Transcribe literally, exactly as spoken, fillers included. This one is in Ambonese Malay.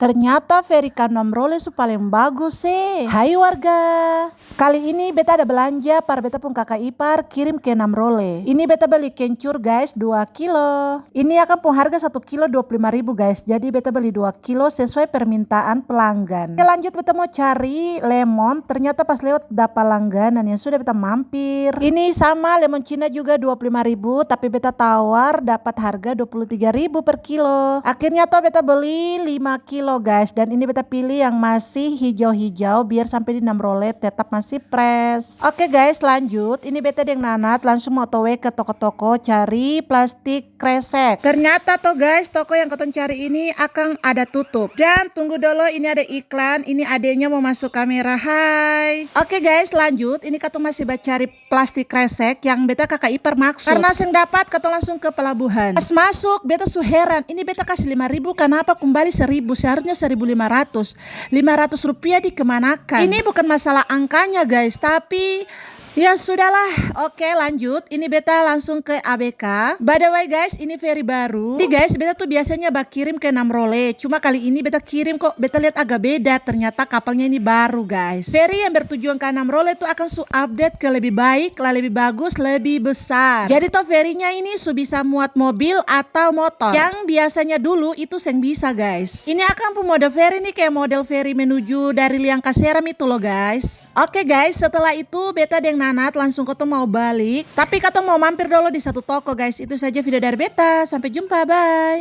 Ternyata feri ka Namrole su paleng bagus e. Hai warga. Kali ini beta ada belanja par beta pung kaka ipar kirim ke Namrole. Ini beta beli kencur, guys, dua kilo. Ini akang pung harga satu kilo dua puluh lima ribu, guys. Jadi beta beli dua kilo sesuai permintaan pelanggan. Oke, lanjut beta mo cari lemon. Ternyata pas lewat dapa langganan, yang sudah beta mampir. Ini sama, lemon Cina juga dua puluh lima ribu, tapi beta tawar dapat harga dua puluh tiga ribu per kilo. Akhirnya to beta beli lima kilo, guys. Dan ini beta pilih yang masih hijau-hijau biar sampai di Namrole tetap masih fresh. Oke, guys, lanjut. Ini beta deng Nanat langsung mo otowe ke toko-toko cari plastik kresek. Ternyata to, guys, toko yang katong cari ini akang ada tutup. Dan tunggu dolo, ini ada iklan. Ini adenya mo maso kamera. Hai. Oke, guys, lanjut. Ini katong masih bacari plastik kresek yang beta kaka ipar maksud. Karna seng dapat, katong langsung ke pelabuhan. Pas masuk, beta su heran, ini beta kasi lima ribu, kanapa kumbali seribu? Seharusnya seribu lima ratus. Lima ratus rupiah dikemanakan? Ini bukan masalah angkanya, guys, tapi ya sudahlah. Oke, lanjut. Ini beta langsung ke A B K. By the way, guys, ini feri baru. Jadi, guys, beta tuh biasanya bakirim ke Namrole. Cuma kali ini beta kirim kok, beta lihat agak beda. Ternyata kapalnya ini baru, guys. Feri yang bertujuan ke Namrole tuh akan su update ke lebih baik, lah lebih bagus, lebih besar. Jadi toh ferinya ini su bisa muat mobil atau motor. Yang biasanya dulu itu seng bisa, guys. Ini akang pung model feri nih kayak model feri menuju dari Liang Kaseram itu loh, guys. Oke, guys, setelah itu beta deng Nanat langsung katong mau balik. Tapi katong mau mampir dolo di satu toko, guys. Itu saja video dari beta. Sampai jumpa, bye.